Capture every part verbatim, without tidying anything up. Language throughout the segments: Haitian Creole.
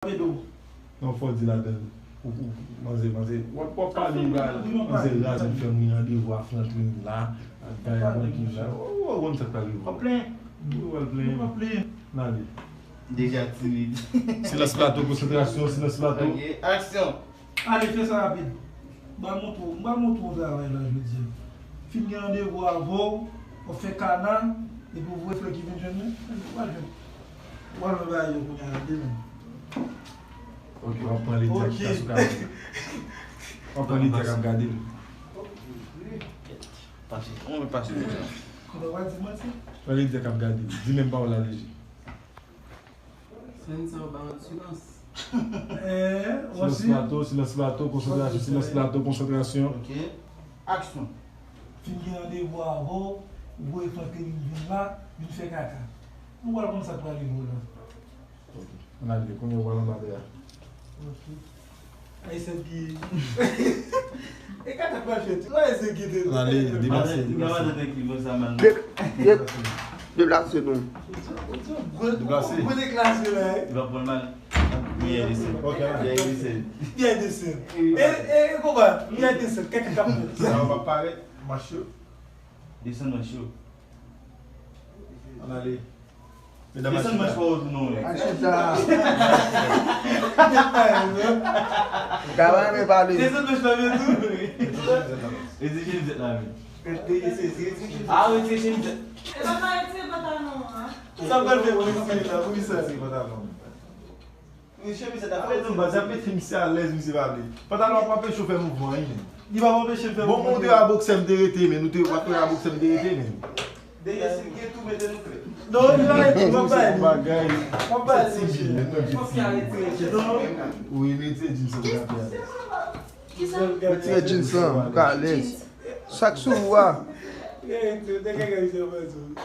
Ap ede w. Non, fò w di ladan. Ou, ou, manze, manze. W ap, w ap pale, manze raz, ou fè m randevou a Franklin la, ak Brian Franklin la. Ou, ou konn sa k pral rive. W ap plenyen. Ou pral plenyen. W ap plenyen. N ale. Deja timid. Silans plato, konsantrasyon, silans plato. Ok, aksyon. Ale, fè sa rapid. M pral montre w, m pral montre w yon travay la, jodi a. Fin gen randevou avè w, w ap fè kana, epi w voye flè ki vin jwenn mwen, w al jwenn. W al wè bagay yo kounye a, demen. Ok, w ap pran ledi a ki ta sou kamera. W ap pran ledi a k ap gade l. Pase, on pase. Kote w al di manti? Pran ledi a k ap gade l. Di menm pawòl la leje. Sèn sa yo pa rann silans. Eh, silans plato, silans plato, konsantrasyon, silans plato, konsantrasyon. Ok. Aksyon. Fin gen randevou avè w, ou voye Franklin vin la, vin fè kaka. Nou pral konn sa k pral rive w la. Ok. Ann ale, kounye a w pral anba tè a. Ok. Ayisyen ki. E kaka pral fè tou. Ayisyen ki te. Ann ale, deplase, deplase. Deplase. De-, de-, deplase nou. Deplase. Gwo deklase la, eh. Li va pran mal. Byen desann. Ok, byen desann. Byen desann. E, e, e, konpa, byen desann. Kaka k ap fèt. Sa va parèt, manch yo. Desann manch yo. Ann ale. Desann manch pa w tou non, wi. Al chita. M ta renmen pale. Desann manch pa w tou. Retire chemizèt la, men. Ah, retire chemizèt. E pa pa retire pantalon an. Sa pral fè pou misye la, pou misye. Retire pantalon. Wi, chemizèt la. Ale non, baz, ap mete misye alèz, misye pa vle. Pantalon ap anpeche w fè mouvman, wi, men. Li p ap anpeche l fè mouvman. Bon, moun te a boksè m te rete, men. Nou te, w ap wè a boksè m te rete, men. Dèyè, si l gen tou, mete nou klè. Non, li pa rete, w ap bay li. Bagay. W ap bay li, monchè. Fòk y a retire jeans. Non. Wi, retire jeans sa. Kisa? Retire jeans lan, ou ka alèz. Sa k sou ou a. Rete, te gen gade se yon pèsonn.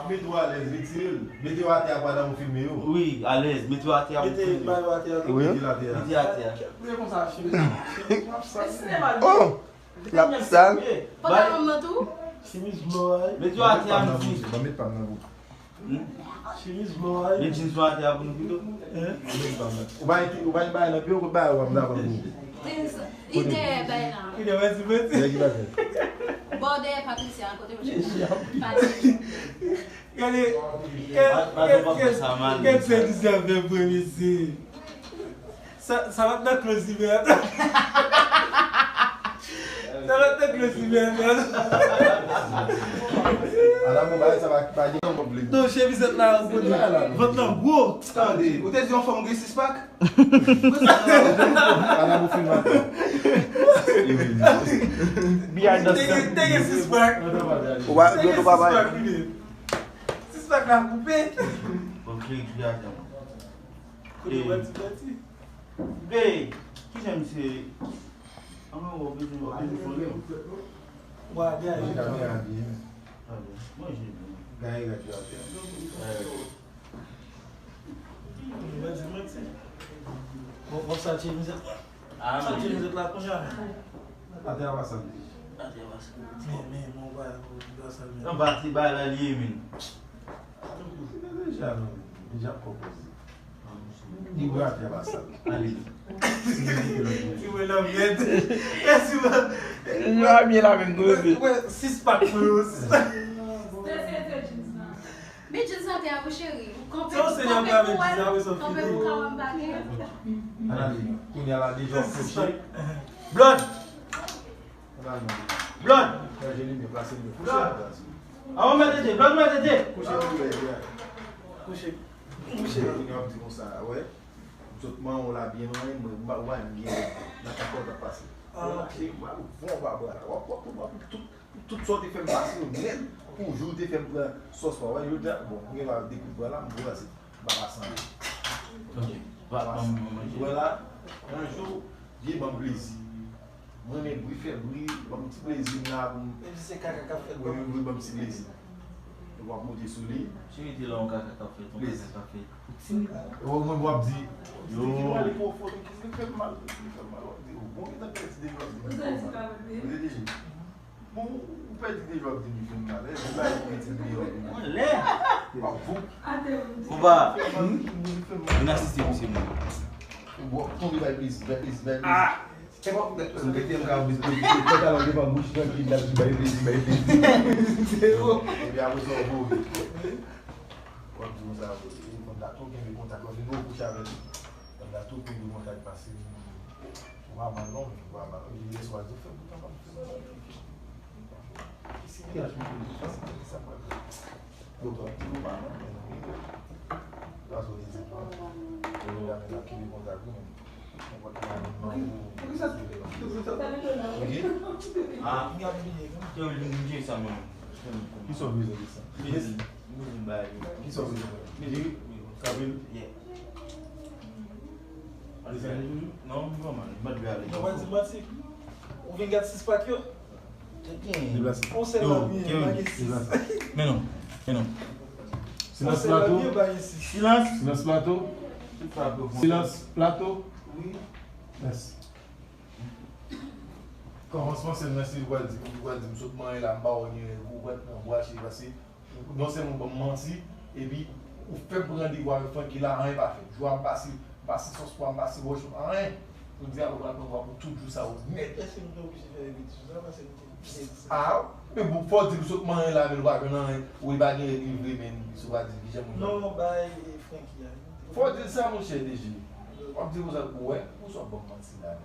Mete w alèz, retire l. Mete w atè a pou Adamo filme yo. Wi, alèz. Mete w atè a pou filme. Mete w atè a. Wi. Mete l atè a. Mete atè a. Mete konsa, chemiz. Chemiz ap sal. Oh! L ap sal. Pantalon nan tou? Chemiz blan a. Mete w atè a, mete. Ban met pa m nan bouch. Hmm? Chemiz blan a. Met jeans blan atè a pou nou pito. Hein? Ou pa, ou pa bay nan pye, ou pa bay w ap dapò pou. Li dèyè bay la. Li dèyè bay ti peti. Nèg la fè. Bò dèyè Patricia, kote yo chita. Patricia. Gade, gade, gade, gade sa Patricia fè pou mesye. Sa, sa va t nan close li, men. Sa va t nan close li, men. Ala bon bagay, sa pa, pa gen yon konfli. Non, chemizèt la, ou konnen. Vant lan gwo. Tande, ou te di yon fanm gen sis pak? Ala bon film atè. Te gen, te gen sis pak. Ou pa, te gen sis pak, wi, men. Sis pak la koupe. Bon, ki, ki atè. Kote w pati, pati? Be, kijan misye ye? Anmwe, w ap bezwen, w ap bezwen fon non. Wa, gaye. Kamera byen. Manje byen. Gaye rad yo atè. Manje, manje. Bon, bon, sa tchemizèt. Ah, sa tchemizèt la konsa. Atè a pa sal. Atè a pa sal. Men, men, men, w pa, w pa sal, men. Anba ti bagay la li ye, men. Deja, non, deja pwopoze. Li bra fè pa sa. Ale. Ti wè lòm nèt. Mèsi, man. Yo a byen la menm tou, wi. Wè, sis pak pou yo, sis pak. Men jeans nan te a wi, cheri. Ou kanpe, kanpe pou wè l, kanpe pou ka wè m bagay. Ann ale. Kounye a la deja w kouche. Blood! Blood! Blood! Avan mèt ete, Blood mèt ete! Kouche. Kouche. Kouche. Kounye a w ap di konsa, wè. M sot manyen w la byen manyen, mwen, m pa, w pa menm gen nan kakòt ap pase. Ah, ok. Ou ap, w ap, w ap, w ap, tout, tout sa w te fè m pase yo nèt. Pou jou w te fè m pran sòs pa w. Wè, jodi a, bon, m gen pa de kout bra la, m brase. M pa pase anyen. Ok. Pa, pa, pa, pa. Wè la, yon jou, vye ban m plezi. Mwen renmen bri, fè bri, ban m ti plezi m la pou m. Menm si se kaka k ap fèt, wi, wi, wi, ban m ti plezi. Epi w ap monte sou li. Si w rete la, yon kaka k ap fèt, yon kaka k ap fèt. Ou mwen w ap di. Yo. Ki pale pwofon, ki fè m mal, ki fè m mal, w ap di, oh, bon, gentan pèdi de vlòg. Ou santi pa vre? Ou te deje. Bon, ou pèdi deja w ap di m li fè m mal. Èske bagay ki itil deyò pou mwen? Mwen lè. W ap vouk. Konpa, vin asiste misye mwen. W ap tonbe bay plezi, bay plezi, bay plezi. Ah! Se bon, m mete m ka vin plezi. Pantalon devan bouch trankil, l ap di bay plezi, bay plezi. Se bon. Epi apre sa, w voye. W ap di konsa, e, fanm ta tou kenbe kontak la, vin ou kouche avè l. Fanm ta tou kenbe kontak pase. Ou pa mal non, ou pa mal. Li lè swa di fè bouton pa fè. Ki siyaj mwen pou li sa, sa pral. Yo pa di ou pa mal, men nou vin. Pase w te di pa. Yo la men la kenbe kontak ou men. Nenpòt moun nan ou. Pou ki sa? Pou ki sa? Ok. Ah, m ap bliye. Yo, m jere sa mwen. Ki sa w bezwen de sa? Mwen bezwen bay. Ki sa w bezwen? Mwen jere. Kapil. Yeah. Desann li toujou? Non, m vrèman, m pa t vle ale. Non, pa di manti. Ou vin gad sis pak yo? Deplase. On sèl la byen, pa gen sis. Men non, men non. Silans plato. Silans. Silans plato. Silans plato. Wi. Mèsi. Kòmansman sèn nan, si li pral di, li pral di m sot manyen la, m pa wè gen règ, ou pral pran bwache, pase non sèlman w ban m manti, epi ou fè m pran randevou avèk Francky la, anyen pa fèt. Jou a m pase, m pase sòs pwa, m pase wòch, anyen. Jodi a, ou pral pran bwa pou tout jou sa yo nèt. Èske m te oblije fè repetition sa, pase m te byen di sa? Ah, men bon, fò w di m sot manyen la, men ou pa jwenn anyen, ou pa gen règ li vre, men si w pa di l, kijan moun nan? Non, bay Francky a. Fò w di l sa, monchè, D J. W ap di konsa, ou wè, ou sot ban m manti la.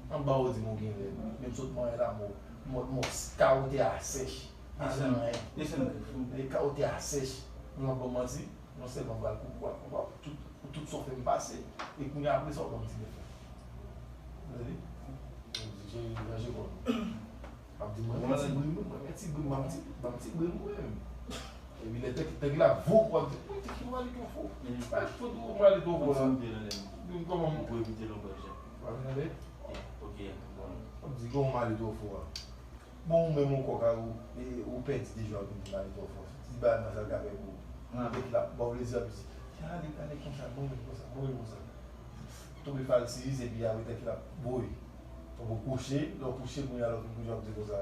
Anba ou di m ou gen règ. Men m sot manyen la, mò, mò, mò, kawote a sèch. Pa gen anyen. Desann, desann. E kawote a sèch. Mwen ap ban m manti. Non sèlman m pral koupe w, w ap, w ap tout, tout sa w fè m pase. E kounye a apre sa, w ban m ti nèf la. Tande? Ou di, Jerry, ranje kò nou. Ap di mwen, mwen ti bri, mwen, mwen ti bri, mwen ti, mwen ti bri mwen menm. Epi lè tèk, tèk la vouk, w ap di, mwen tèk la ale twò fò. Ay, fò tou, mwen ale twò fò la. Kontinye nan lè m. Kòman m pou evite lonbraj la? W ap tande? Ok, bon. W ap di, kòman m ale twò fò a? Bon, ou menm ou kòk a ou, e, ou pèdi deja, w ap vin di m ale twò fò. Ti bagay nan sa l ka fè pou ou. Tèk la, ba w plezi, ap di, ale, ale konsa, bon, konsa, bon, konsa. Tonbe falsiz, epi apre tèk la, voye. Fòk ou kouche, lè w kouche, kounye a lè w fin kouche, w ap di konsa.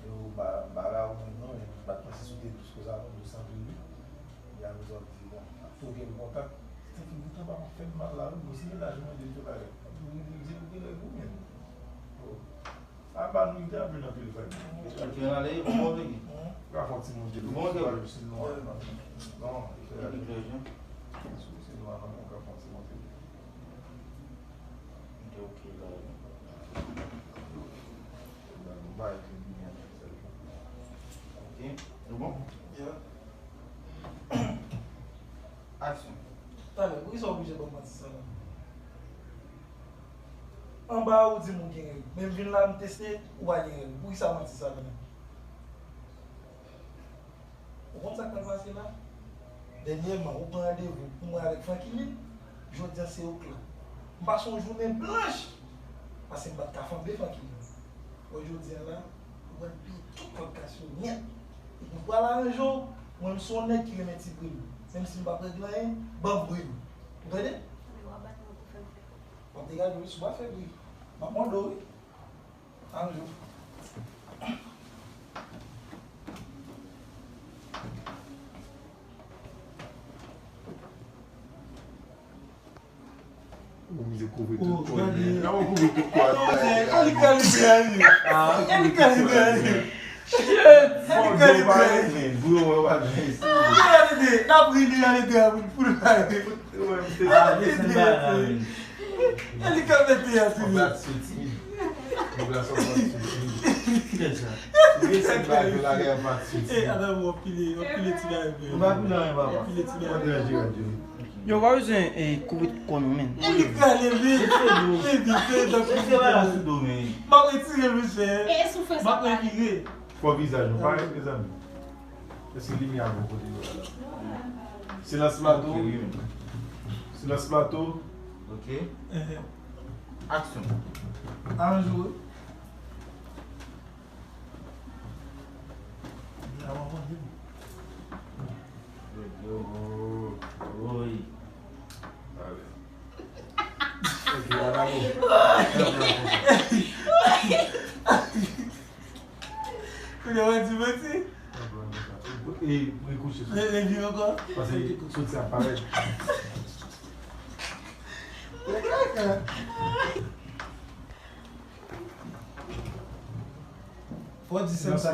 Yo, m pa, m pa ra ou menm non, men m pa t panse si w te dous konsa non, dous anpil wi. Epi apre sa w ap di, bon, ap tou kenbe kontak. Tèt li gentan pa fè m mal la wi, bon, si menaj mwen de tout bagay. Ap di, ou gen règ ou menm. Bon. A ba nou, li te ap jwenn anpil vag. Li te ale, bon, bon, bon. Ka fè yon ti moun de bon, bon. Non, li fè ale. Se nwa nan mwen ka fè yon ti moun de. Li te ok la. Ok, nou bon? Yeah. Aksyon. Talè, poukisa w oblije ban m manti sa la? Anba a ou di m ou gen règ. Men m vin la, m teste, ou pa gen règ. Poukisa manti sa kanmenm? Ou konn sa k pral pase la? Dènyèman, ou pran randevou pou mwen avèk Franquilin. Jodi a se ok la. M pase yon jounen blanch. Paske m pa t ka fanbe Franquilin. Wè jodi a la, ou pral peye tout kòd kas yo nèt. Epi m pral aranje w, mwen m se yon nèg ki renmen ti bri m. Menm si m p ap regle anyen, ban m bri m. Ou tande? Men w ap bat mwen pou fè m fè kòb. W ap degaje w wi, si w pa fè bri. M ap mande w wi. Anjou. Ou mize kouvri tout kò li. Nan ou kouvri tout kò li. An li kalibre a li. An li kalibre a li. Shit! An li kalibre a li. Gwo wè w al fè isi. N ap ri li an li pou l pale. An li kalibre a li. Nèg la sòti. Nèg la sòti. Kisa? Ou gen sèt bagay la gen pa ti. E, adan w ap pile, w ap pile ti bagay pou yo. M pa pile anyen, papa. Pile ti bagay. Mwen deja jere di. Yo pa bezwen, eh, kouvri kò nou, men. E li prale, li. Li di, se donk li se bagay sou do, men. M ap retire l, mesye. E si w fè sa, m ap retire. Fò vizaj nou parèt, mezanmi. Èske limyè a bon kote nou la? Silans plato. Ok, wi, men. Silans plato. Ok. Aksyon. Aranjou. Yo, yo, woy. Ok, ala bon. Yo wè ti manti. E, e kouche sou. E, e vin ankò. Paske soti ap parèt. Fò di sèn sa,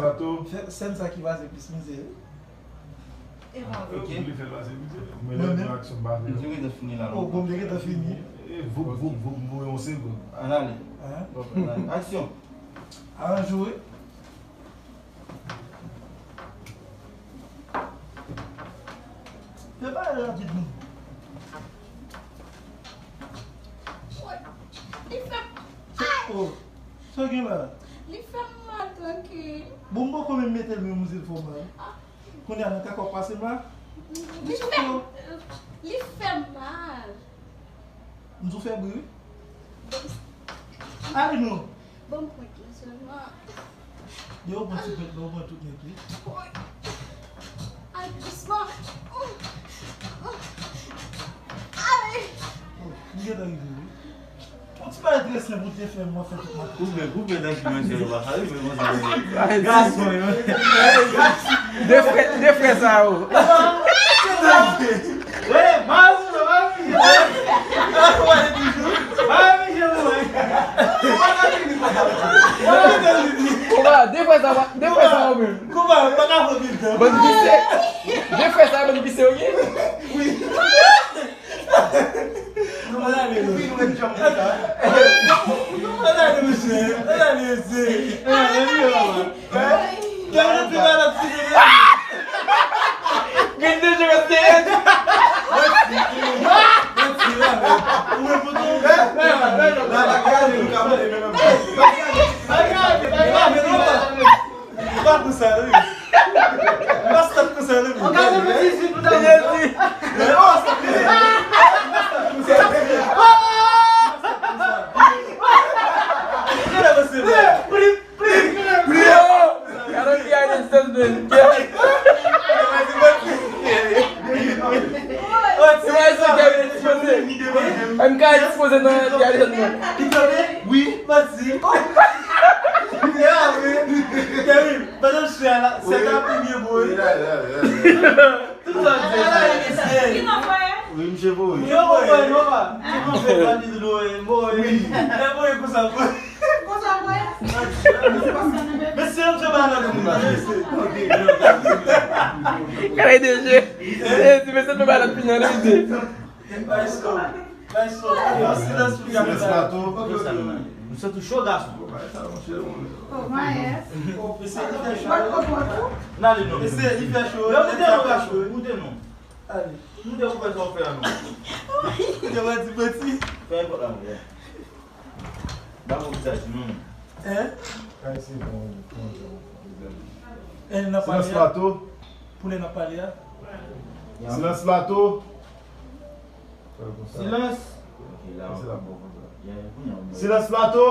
sèn sa ki pase plis mizè, wi. E pa vre. Ok. Ou vle fè l pase plis mizè? Mwen menm, aksyon m pa vle. M te gentan fini la. Oh, bon, m te gentan fini. E, voup, voup, voup, m voye yon segonn. Ann ale. Hein? Bon, ann ale. Aksyon. Aranje w, wi. Fè bagay rapid, non. Li fè m mal. Oh, sa w gen la? Li fè m mal, trankil. Bon, m poko menm mete l, men m di l fè w mal. Kounye a, nan kaka w pase m la? Li fè m, li fè m mal. M di w fè bri, wi. Ale non. Bon, m pran kè sèlman. Yo, pran ti pèt la, ou pran tout nèt, wi. Ay, dousman. Ay. Oh, m gentan rive, wi. Yon ti bagay trè senp ou te fè, mwen fè tout mwen. Koupe, koupe nan ki mwen se yo pa ka rive konsa. Gason yo. De frè, de frè sa yo. Hey, mari, mari. Mari, mari. Kouba, de frè sa, de frè sa yo menm. Kouba, pa ka fè pil tan. Bann vise. De frè sa, bann vise yo ye. Wi. Nou pral ale, nou. Wi, nou ret janm konsa. Nou pral ale, mesye. Nou pral ale, mesye. Kè mwen pi malad si nou. Gen de je reste. Mèsi, mèsi, la, men. Ou mwen foto. La, la, gade, nou ka pale, men, men. Bagay, bagay, men, non, la. Ou pa konsa, wi. Ou pa stop konsa, wi. An katrevendizuit, nou ta konsa. Wi. Ou pa stop konsa. Ou pa stop konsa. Gade mwen, se vre. Plip, plip, plip. Gade ki a distans, men. Ou wè se Kevin dispoze. M ka dispoze nan ki a distans, men. Ki tande? Wi. Mati. Ya, wi. Kevin, pandan m chita la, se ta pi byen bo, wi. Tout sa di. Ki non, frè? Wi, misye voye. Yo, voye, yo, pa. Ti konfè, pa di dlo, e, voye. Wi. E voye konsa, voye. Konsa, voye. Mesye, yo fè bagay la, mesye. Kale de je. E, ti mesye fè bagay la, fini, mesye. Silans plato. Nou santi w cho, gason. Oh, Maes. Mesye, li fè cho. N ale non. Mesye, li fè cho. Yo, moute non, gason, moute non. Ale. Moute pou fè sa w fè a non. Yo, mwen di manti. Fè nenpòt la, monchè. Ba bon vizaj, non. Hein? Silans plato. Pou lè n ap pale a. Silans plato. Silans. Silans plato.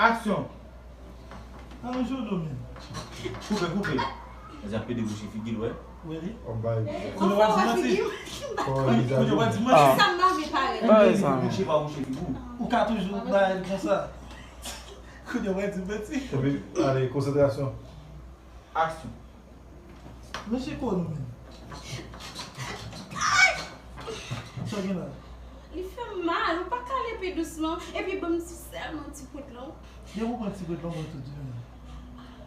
Aksyon. Aranje w non, men. Koupe, koupe. Nèg ap pede bouche figi l, wè. Wè li. Kounye w ap di manti. Kounye w ap di manti. Sa m pa vle pale. Bouche pa bouche figi w. Ou ka toujou bay l konsa. Kounye w ap di manti. Epi, ale, konsantrasyon. Aksyon. Mesye Konou menm. Sa w gen la? Li fè m mal, ou pa ka ale pi dousman. Epi ban m ti sèlman ti poud lan. Depi w pran ti poud lan, mwen tou di menm.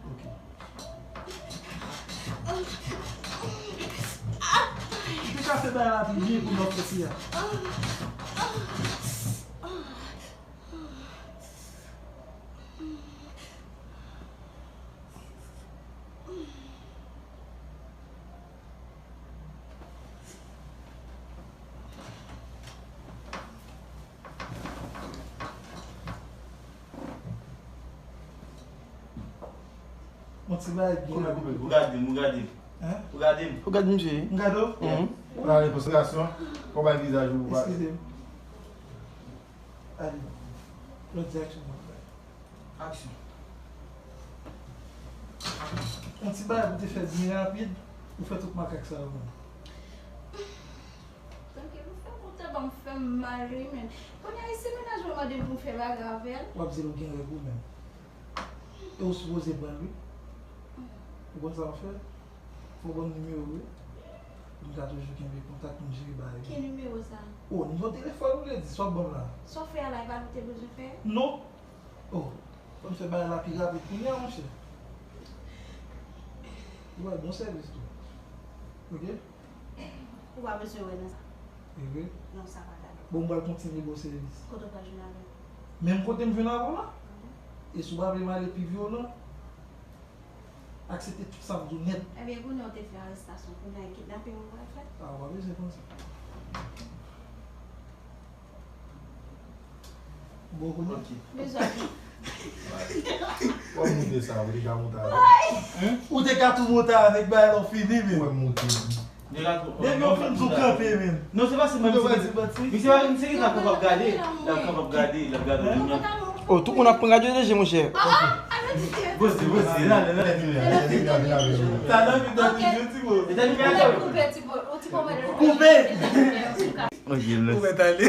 Ok. Li ka fè bagay la pi byen pou lòt kote a. Yon ti bagay byen. Ou gade m, ou gade m. Hein? Ou gade m. Ou gade m, wi. M gade w? Mhm. Ou ale konsantrasyon. Ou bay vizaj ou. Eskize m. Ale. Lòt direksyon mwen fè. Aksyon. Yon ti bagay pou te fè byen rapid, ou fè tout makak sa yo menm. Tanke pou fè kontan ban m fè m mal wi, men. Kounye a, e si mennaj mwen mande m pou m fè bagay avè l? W ap di l ou gen règ ou menm. E ou sipoze pran l, wi. Ou konn sa w ap fè? Fò w ban m nimewo w wi. Pou n ka toujou kenbe kontak, pou n jere bagay yo. Ki nimewo sa? O, nimewo telefòn ou vle di, sa w ap ban m la? Sa w fè a la, e pa nou te bezwen fè? Non. O, fò n fè bagay la pi rapid kounye a, monchè. Ou bay bon sèvis tou. Oke? Ou pa bezwen wè nan sa. E vre? Non, sa pa gade. Bon, m pral kontinye ba w sèvis. Kote w pral jwenn avè m? Menm kote m jwenn avè w la? E si w pa vle m ale pi vyolan? Aksepte tout sa m di w nèt. Ebyen, kounye a w te fè arestasyon, kounye a e kidnaping ou pral fè? A, w pa bezwen konn sa. Bon, kounye a. Ok. Bezwen. W ap moute sa, ou te ka moute avè. Ou te ka tou moute avèk bagay la, w fini, men. Ou wè m moute. Depi yon film sou kanpe menm. Non, se pa se menm. Misye pa, misye ki ta kapab gade. L ap kapab gade, l ap gade yon moun. Oh, tout moun ap pran radyo de je, monchè. Poze, poze, la, la, la. Sa nan mi tan toujou, ti bo. Koupe, ti bo. Koupe. Ok, lè. Ou mèt ale.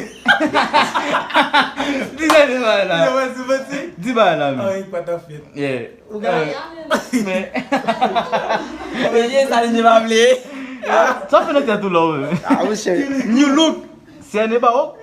Di sa, di bagay la. Di bagay la, men. Anyen pa ta fèt. Yeah. Ou gade. Men. Men je sa li pa vle. Sa fè nan tèt ou la ou menm. Ah, monchè. New look. C'est un ébao.